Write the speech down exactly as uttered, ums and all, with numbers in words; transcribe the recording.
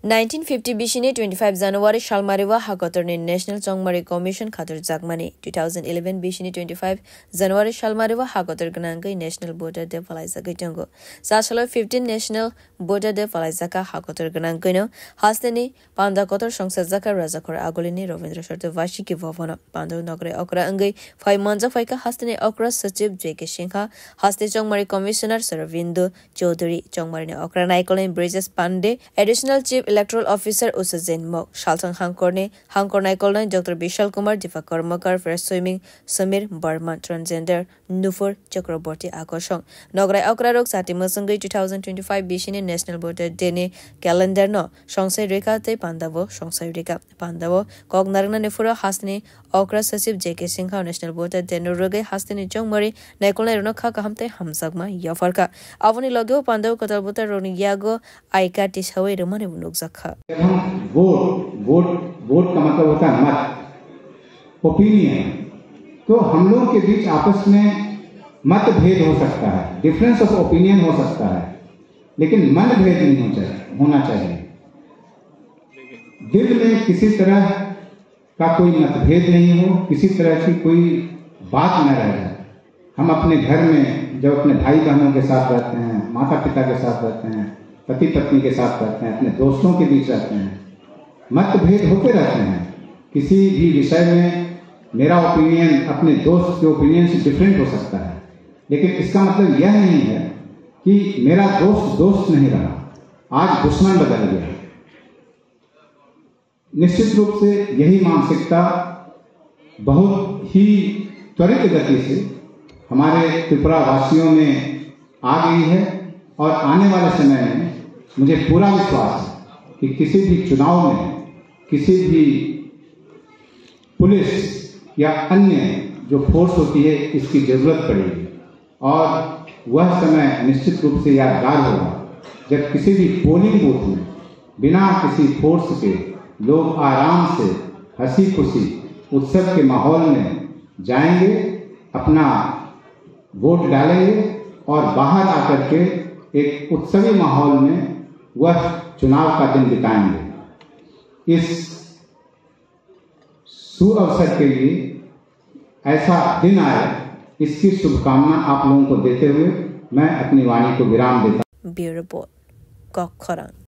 Nineteen fifty bisini twenty-five January salmario hakotorni National Chongmari Commission khatorjakmani, two thousand eleven bisini twenty-five January salmario hakotor gwnangwi National Voter Day palaijagwi tongo. Sasalo fifteen National Voter Day palaijaka hakotor gwnangwino hasteni panda kotor songsajakha Rajakhor Agulini Robindra Satyavasiki Bhavano. Panda nograi okra wngwi phai manjak phaikha hasteni okra Sachib J K Singha, haste Chongmari Commissioner Saravindu Chaudhary, Chongmarini okra naikolni Brijesh Pandey, Additional Chief Electoral Officer Usajen Mok, Salthang Hangkorni Hangkor naikolnai Doctor Bishal Kumar Dipa Karmakar, Fresh Swimming Samir Barman, Transgender Nufur Chakraborty Akosong. Nograi okra rok chati mwswngwi two thousand twenty-five bisini National Voter Day ni calendar no songsai rwikha tei panda bo songsai rwikha. Panda bo kok narwknani phuru hasteni okra Sachib J K Singha National Voter Day no rwgwi hasteni chongmari naikolnai rokno kha kaham tei hamjakma yapharkha. Aboni logeo panda o kwtal voter rokni yago I card tisawi rwmani bo nukjakha. जब हम vote vote vote का मतलब होता है मत, ओपिनियन। तो हम लोग के बीच आपस में मतभेद हो सकता है, डिफरेंस ऑफ ओपिनियन हो सकता है, लेकिन मनभेद नहीं हो चाहिए, होना चाहिए। दिल में किसी तरह का कोई मतभेद नहीं हो, किसी तरह की कोई बात न रह जाए। हम अपने घर में जब अपने भाई बहनों के साथ रहते हैं, माता पिता के साथ रहते हैं, पति पत्नी के साथ रहते हैं, अपने दोस्तों के बीच रहते हैं, मतभेद होते रहते हैं। किसी भी विषय में मेरा ओपिनियन अपने दोस्त के ओपिनियन से डिफरेंट हो सकता है, लेकिन इसका मतलब यह नहीं है कि मेरा दोस्त दोस्त नहीं रहा, आज दुश्मन बदल गया। निश्चित रूप से यही मानसिकता बहुत ही त्वरित गति से हमारे त्रिपुरा वासियों में आ गई है और आने वाले समय में मुझे पूरा विश्वास है कि किसी भी चुनाव में किसी भी पुलिस या अन्य जो फोर्स होती है, इसकी जरूरत पड़ेगी। और वह समय निश्चित रूप से यादगार होगा, जब किसी भी पोलिंग बूथ में बिना किसी फोर्स के लोग आराम से, हंसी खुशी, उत्सव के माहौल में जाएंगे, अपना वोट डालेंगे और बाहर आकर के एक उत्सवी माहौल में वह चुनाव का दिन बिताएंगे। इस सुअवसर के लिए ऐसा दिन आए, इसकी शुभकामना आप लोगों को देते हुए मैं अपनी वाणी को विराम देता हूं। Bureau Report, Kokkhorang.